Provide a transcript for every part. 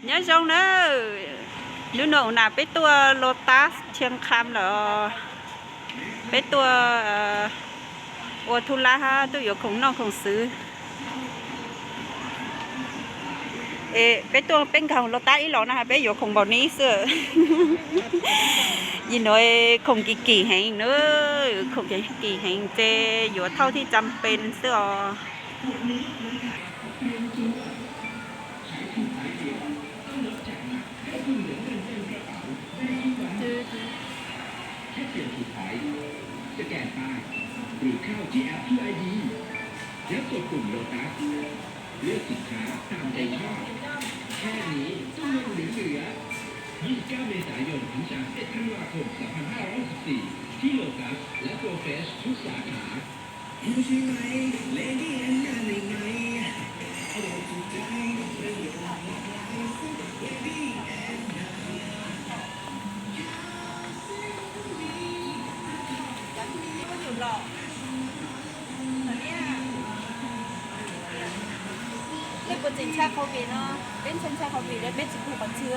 Nyob zoo nawb, hnub no na peb tuaj Lotus Thia Kham lawm. Peb tuaj ua thu laj hab tuaj yuav khoom noj khoom xwb. Es peb tuaj peb nkaug Lotus ib los na peb yuav khoom npaum ni xwb. Yim nuav khoom kim kim heev na, khoom kim kim heev ces yuav thauj thib cam pes xwb os. Scan ผ่าน หรือเข้าที่แอป True ไอ ดี แล้วกดปุ่ม Lotus เลือกสินค้าตามใจชอบ แค่นี้ก็เงินเหลือๆ ยี่สิบเก้า เมษายน ถึง สามสิบเอ็ด ธันวาคม สองพันห้าร้อยหกสิบสี่ ที่ Lotus และ Go Fresh ทุกสาขา Nej puas tseem ntshai COVID no? Peb ntshai ntshai COVID, peb tsis pum qhov twg.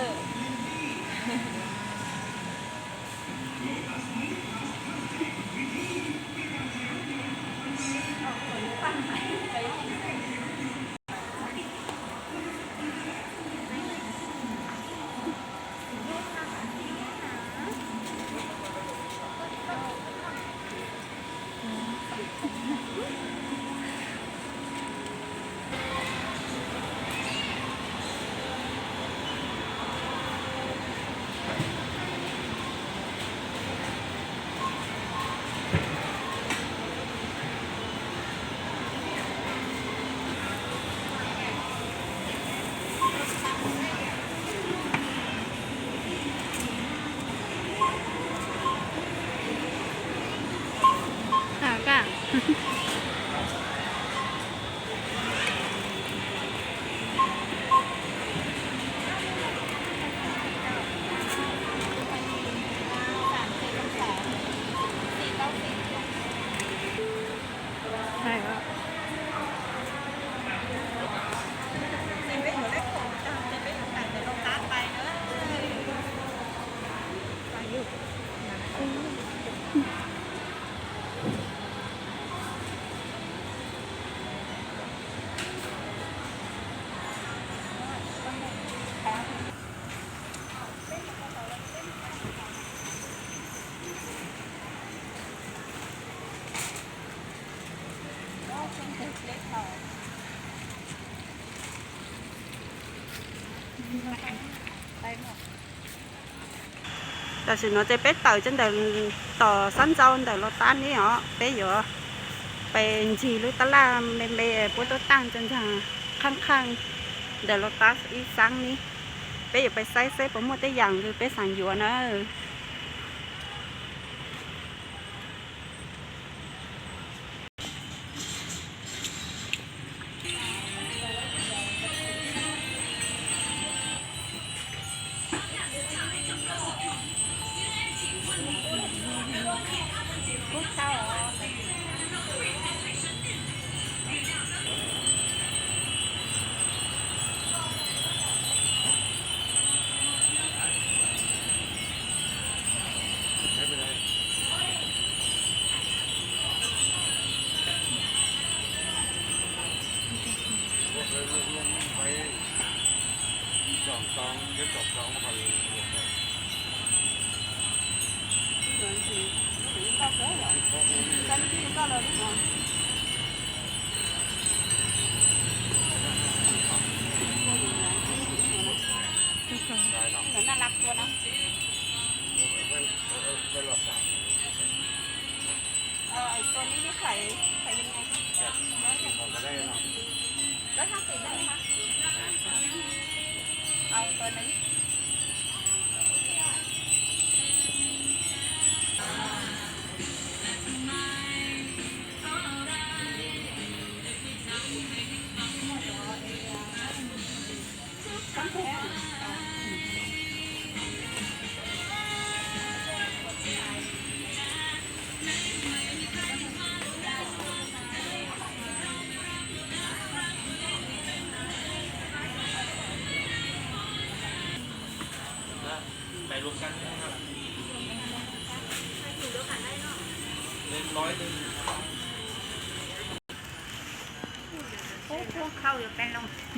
Tam sim no ces peb tawm cov ntawm tom xab ntxau ntawm Lotus ne os, peb yuav pes ntsig lub tab laj me me puab tuaj taaj ntag, qhaaj qhaaj ntawm Lotus ib xaab ne. Peb yuav pes saib seb puas muaj tej yaam kws peb xaav yuav na.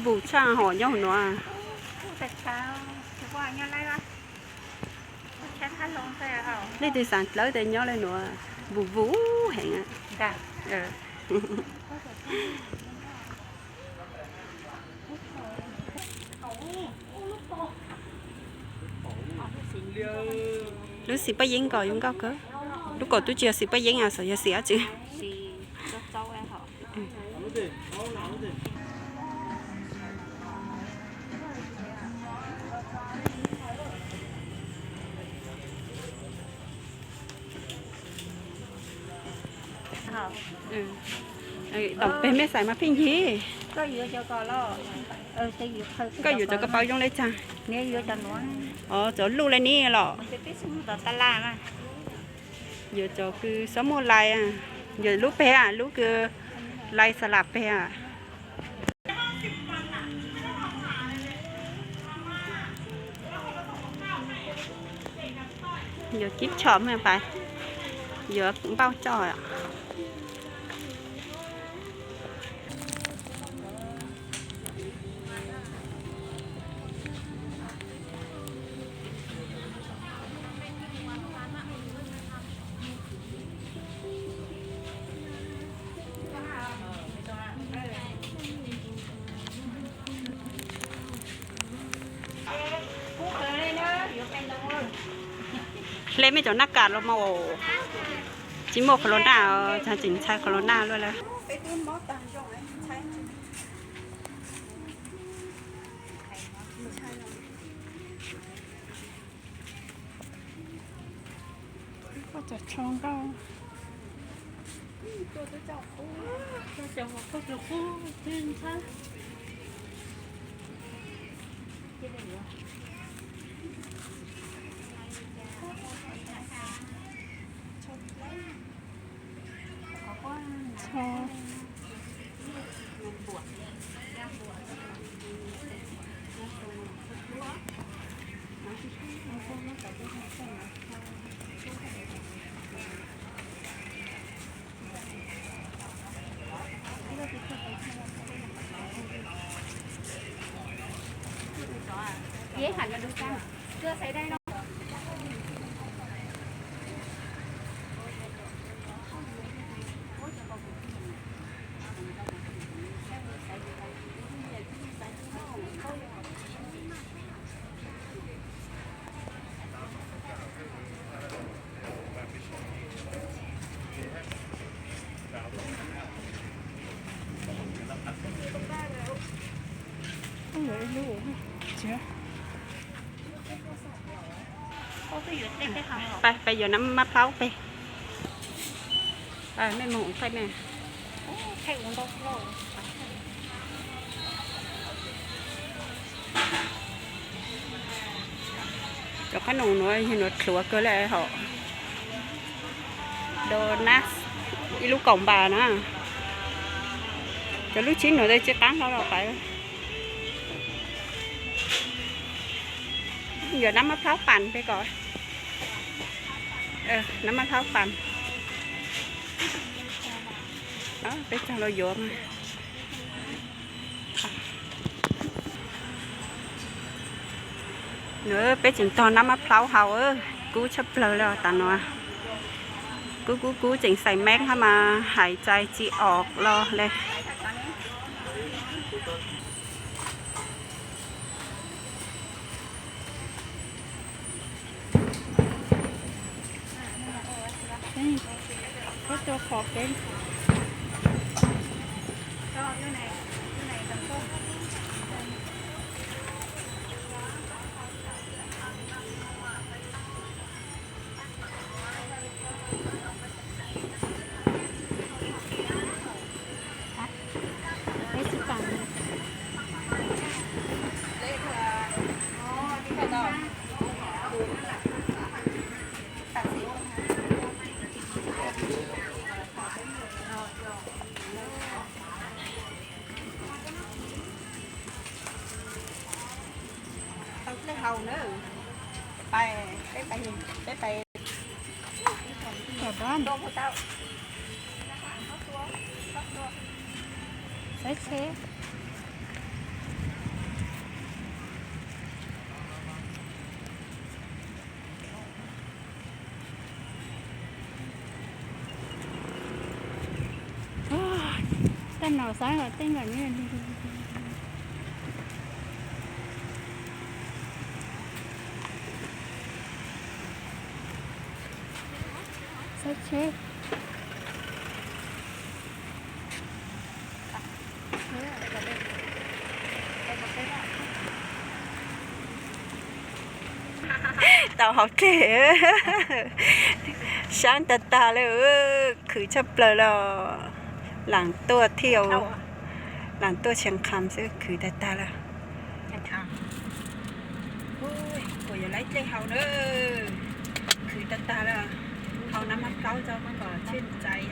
Vus tshaj hom nyob hauv nuav. Leej twg xaav dlawb tes nyob le nuav, vus vus heev. Lub xim paj yeeb nkaus yuav nkauj kawg. Lub kaum tub tsis yog xim paj yeeb, xyov yog xim dab tsi. Tom peg mej xaiv mas pheej yig. Koj yuav cov koj paub zoo le caag? Cov luj le ni los? Yuav cov kws xob muaj lai, yuav lub peg, lub kws lai xa las peg. Yuav kib tshom mas pais, yuav npauj coj. Hle mej cov naj kas los mas, tsis muaj corona, tseem ntshai corona luaj lawm. Peb yuav nab mab plaub peb. Mej moog ua thaij mej. Cov qab noom nuav yog nuav dlhuav kawg le hom. Donas, ib lub kaum npas na. Cov lub tshib nuav tsis qaab hlo los pais. Yuav nab mab plaub pas peb kom. Nab mab plaub pas. Peb tsaug lug yuav mas. Peb tseem tog nab mab plaub hau, kub tshaj plawg le tas nuav. Kub kub kub tseem xais mask hab mas hais txais tsis os los le. Tau dlej haus nawb. Pais, peb pais, peb pais. Saib tsheb. Tej no xav kom tej no. Saib tsheb. Tau hauv dlej, sab tag tag li, khwv tshaj plaws los. Lam tuaj thiaj, lam tuaj Tsheej Kham xwb khwv tag tag lawm. Kuv yuav laiv dlej haus na, khwv tag tag lawm. Haus nab mab plaub tso mas kom tsheej txais.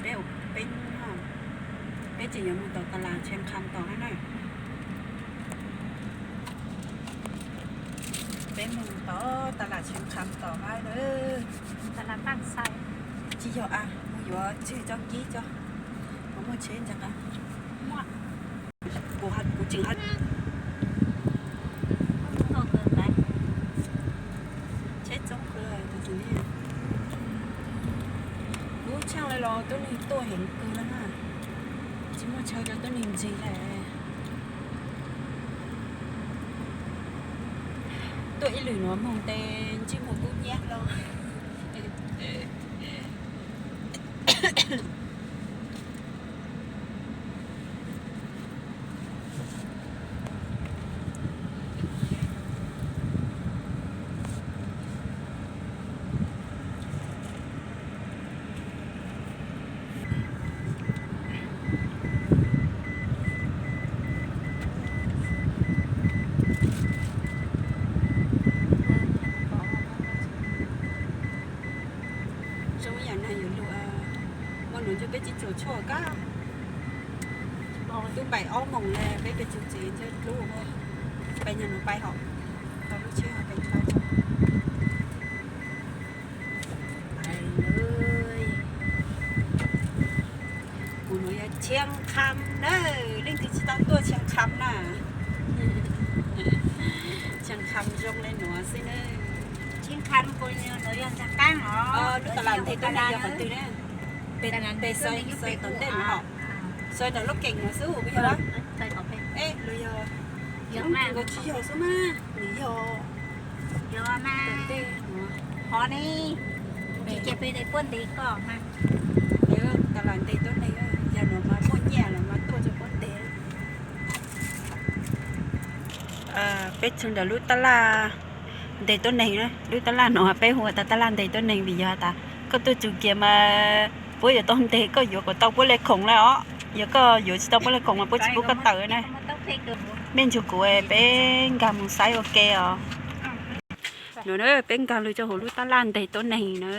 Peb, peb, peb tseem yuav mus tom tas las Tsheej Kham tom na. Peb mus tom tas las Tsheej Kham tom na. Tsis yog a, mus yuav tswg tso kib tso, kuv muaj tsheb ntsa qab. Kuv tseem tsheb txoob kawg, lub tshaaj le los tuab neeg tuaj heev kawg na, tsis muaj chaw rau tuab neeg ntseeg le. Tuaj ib lwm nuav moog tes ntsej muag kub hnyiab hlo. Zoo ib yam nag yuav lug, muaj nuav ntshe peb tsis txuas tshuaj kab. Tub npaim ob moos le peb pes tsug tsev ntshe dlub, peb nyuag nuav pais hom, tau lub tsheb hom peb tau. Kuv nuav yog Tsheej Kham na, leej twg tsis tau tuaj Tsheej Kham na. Tsheej Kham zoo le nuav xwb na. Tsheej Kham kuv nuav yog ntxag qaab os. Lub tas las nteg tuab neeg yog qhov twg na? Peg, peg xaw, xaw tom ntej no hom. Xaw ntawm lub keem no xwb puas yog? Es los yog, yog tsis yog xwb mas nws yog tom ntej no. Hov ne, ces peb puab ntes koj mas. Tas las nteg tuab neeg, yog nuav mas muaj nyiaj los mas tuaj rau puab ntes. Peb txug ntawm lub tab laj nteg tuab neeg na. Lub tab laj no peb hu tas tab laj nteg tuab neeg vim yog tas koj tuaj txug kiag mas puab yuav tau ntes, koj yuav kom tau puab le khoom le os. Yog koj yuav tsis tau puab le khoom mas puab tsis pub koj tawm na. Mej ntsug kuv, peb nkag mus saib ua ke os. Nuav peb nkag lug rau huv lub tab laj nteg tuab neeg na.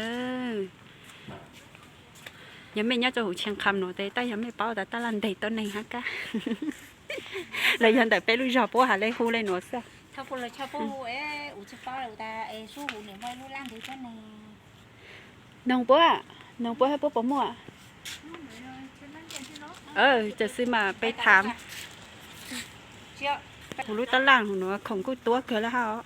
Yog mej nyob rau huv Tsheej Kham nuav tes, tab yog mej paub tas tab laj nteg tuab neeg hab kab, los yog ntawm peb lub zog puab has le hu le nuav xwb. Noog puab, noog puab hab puab puas muaj. Tam sim mas peb tham. Huv lub tab laj huv nuav khoom kuj tuab kawg le hab os.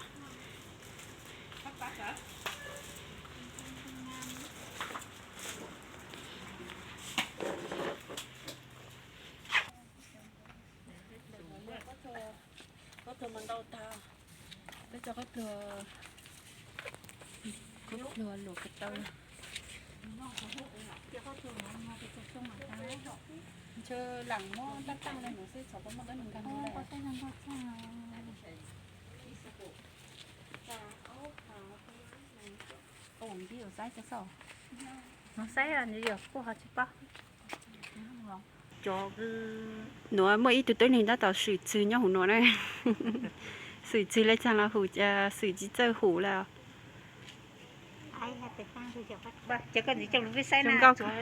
Khaub hlua mas ntau tag, peb tso khaub hlua, khaub hlua luam ko taw. Ntshe lam muab tab taj le nuav xwb, txhob muab tab nws nkag. Nuav saib yog kuj ho tsis paub. Cov nuav muaj ib tug tuab neeg tab tom swm txwg nyob huv nuav na. Swm txwg le caag los hum, swm tsis txawj hum le.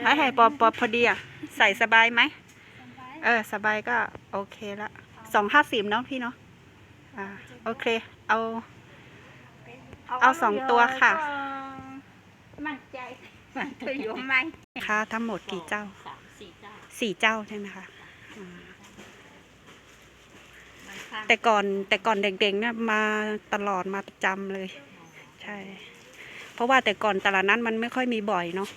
Hais hais pos pos pho diam, xais xas pais mas. สบายก็โอเคละ สองห้าสิบเนาะพี่เนาะ โอเค เอา เอาสองตัวค่ะ ครับ ทั้งหมดกี่เจ้า สี่เจ้าใช่ไหมคะ แต่ก่อนแต่ก่อนเด็กๆเนี่ยมาตลอดมาประจำเลย ใช่ เพราะว่าแต่ก่อนตลาดนัดมันไม่ค่อยมีบ่อยเนาะ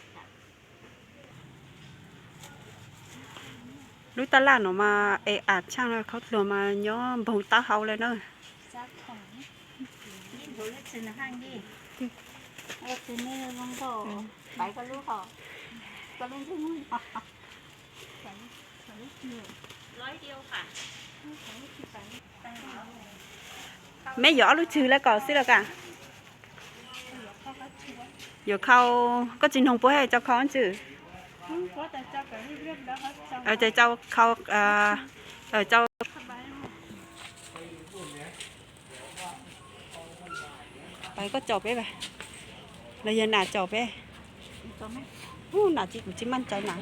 Lub taj laj no mas es am tshaaj, khaub dluag mas nyob npoog taub hau le na. Meb yuav ob lub tswg le kom xwb los ka? Yuav khau, koj tsis noog puab es tso khau tswm. Ces tso khau, tso. Pais koj caum peb, los yog nam caum peb. Nam tsis, kuv tsis maj cawv nam.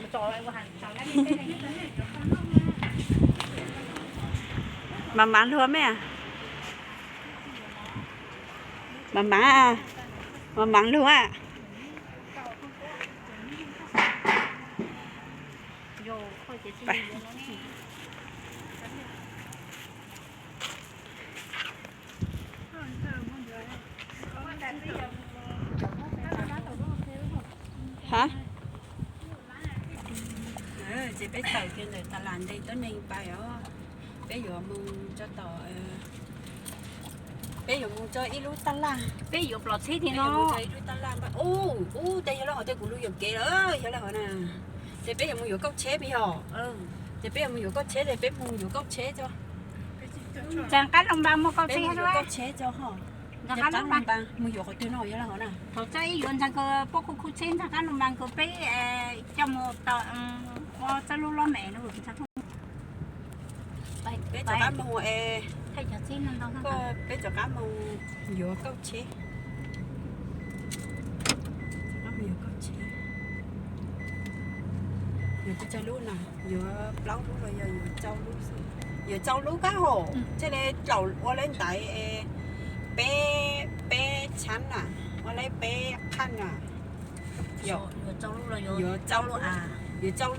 Mas mav luag mej. Mas mav, mas mav luag. Hab, ces peb tawm kiag ntawm tas las nte tuab neeg pais os. Peb yuav mus tso tom, peb yuav mus tso ib lub taj laj. Peb yuav plom tsheb thiab no. Ub, ub, ces yog le hov ces kuv lug yuam kev lawm, yog le hov na. Ces peb yuav mus yuav kauj tsheb puas yog? Ces peb yuav mus yuav kauj tsheb ces peb mus yuav kauj tsheb tso. Ntxhais qab loo npas muaj kauj tsheb, kauj tsheb tso ho. Ntxhais qab loo npas mus yuav qhov twg no yog le hov na. Thaum txawj ib yuav ntxhais kawg puab khu khu tsheb ntxhais qab loo npas kawg peb coj mus tau ua txawj lub lob mem no. Peb rov qab mus, peb rov qab mus yuav kauj tsheb. Yuav pes tsawg lub na? Yuav plaub lub los yog yuav tsau lub xwb? Yuav tsau lub kab hauv, thiaj li tlaus ua lawv ntaiv. Peb, peb tshab na, ua lawv peb qhaj na. Yuav tsau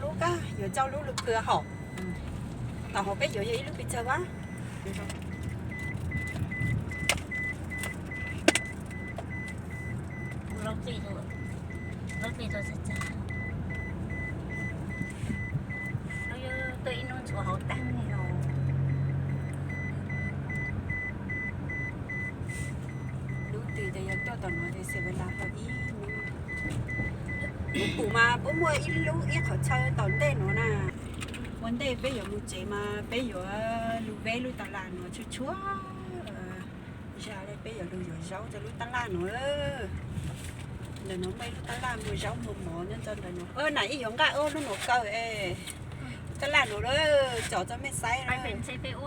lub kab, yuav tsau lub lwm kawg hauv. Tom hauv peb yuav yog ib lub pes tsawg vab? Lub twg ces yog tuaj tom no ces xav ves las hlo ib hnub. Kuv pum mas puab muaj ib lub ib qhov chaw tom ntej no na. Ua ntej peb yuav mus tsev mas peb yuav lug veb lub tas las no tshuaj tshuaj. Zag le peb yuav lug yuav zaub rau lub taj laj no. Ntawm no muaj ib lub taj laj muag zaub muag mov nyob rau ntawm no. Nam ib yuav nqaj ua lub no kaw es. Taj laj no lawm, tsom rau mej saib.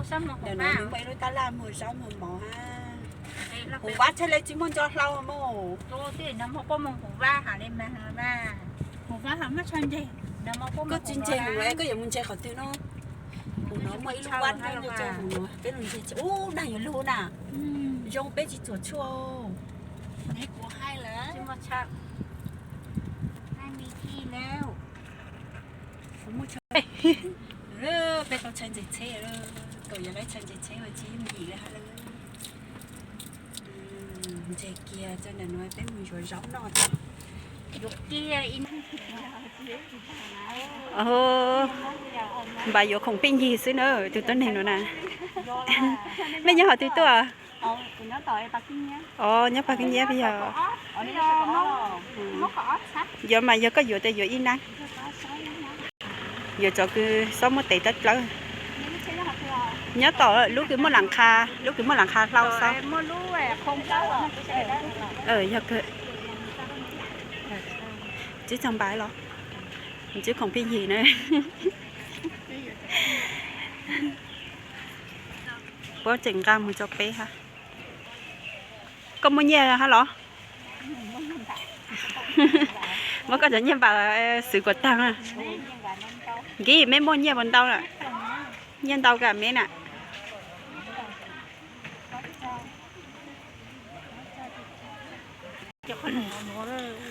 Ntawm no muaj ib lub taj laj muag zaub muag mov hab. Huv vab tshaj le tsis muaj nco hlau mog. Koj tsis ntse huv, koj yuav mus ntse qhov twg no? Huv no muaj ib lub vab nyob rau huv no, peb lug ntse. Ub, nag yuav lug na. Zoo peb tsis txuam tshuaj. Peb tau tshais ntses tsheb, kom yog lawv tshais ntses tsheb ua tsis yim le hab lawm. Ntses kiag rau ntawm no peb mus yuav zaub noj tso. Npam yuav khoom pheej yig xwb na, tus tuab neeg no na. Mej nyob qhov twg tuaj? Os, nyob Pag Keeb Nyiab yog. Yuav mas yog koj yuav tes yuav ib nab. Yuav cov kws xob muab tev tawb dlawb. Nyob tom lub kws muaj las qha, lub kws muaj las qha hlau xwb. Yog kawg. Tswb txog npam los, tswb khoom pheej yig na. Puab tseem nqa mus rau peb hab. Koj muaj nyiaj hab los? Muab koj cov nyiaj npam xwv kuas taag. Nkig mej muaj nyiaj puas ntau na? Nyiaj ntau kawg me na.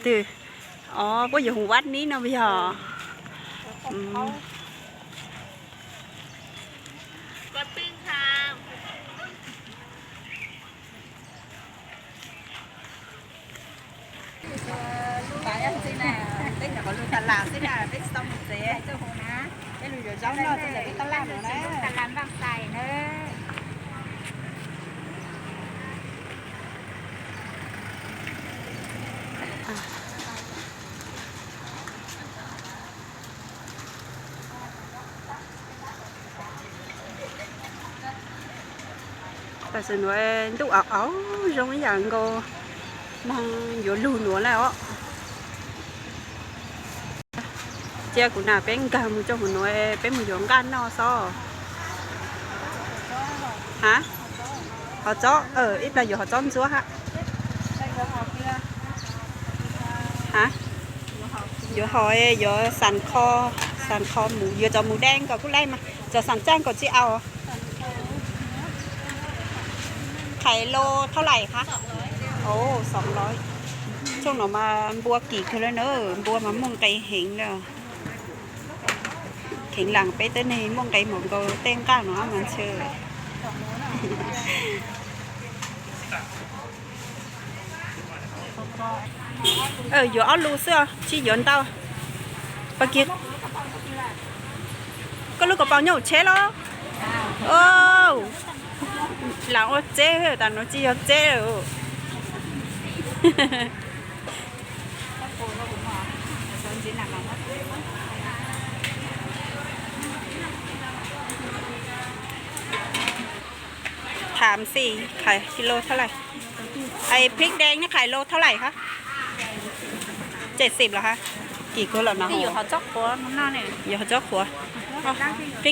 Twb, o, puab yuav hu vaj nib no yog. Tam sim nuav ntuj auv auv zoo ib yam nkaus moog yuav lug nuav lawm os. Cia kuv nam peb nkag mus rau hauv nuav, peb mus yuav nqaj noj xwb. Ha, hov txob, ib plag yuav hov txob ntsuab hab. Ha, yuav hov, yuav xam kho, xam kho mus, yuav cov mus dee nkaus kuj laij mas, cov xam tsaaj nkaus tsi au. Khais lus thau lais hab? Ov, xoom lov. Tsooj nuav mas npua kim kawg le na, npua mas muaj nqe heev le. Kheev lam peb tej neeg muaj nqe mus nkaus tej nqaj nuav mas ntshe. Yuav ob lus xwb, tsi yuav ntau. Koj lub kaus paus nyob hauv tsheb los? Lam ua tsheb tas nuav tsi yog tsheb lawm. Tham xis, khais kis lus thau lais? Ai, phib dee neb khais lus thau lais hab? Tset xib los hab? Kis kuv los no. Yuav hov txob qhuav.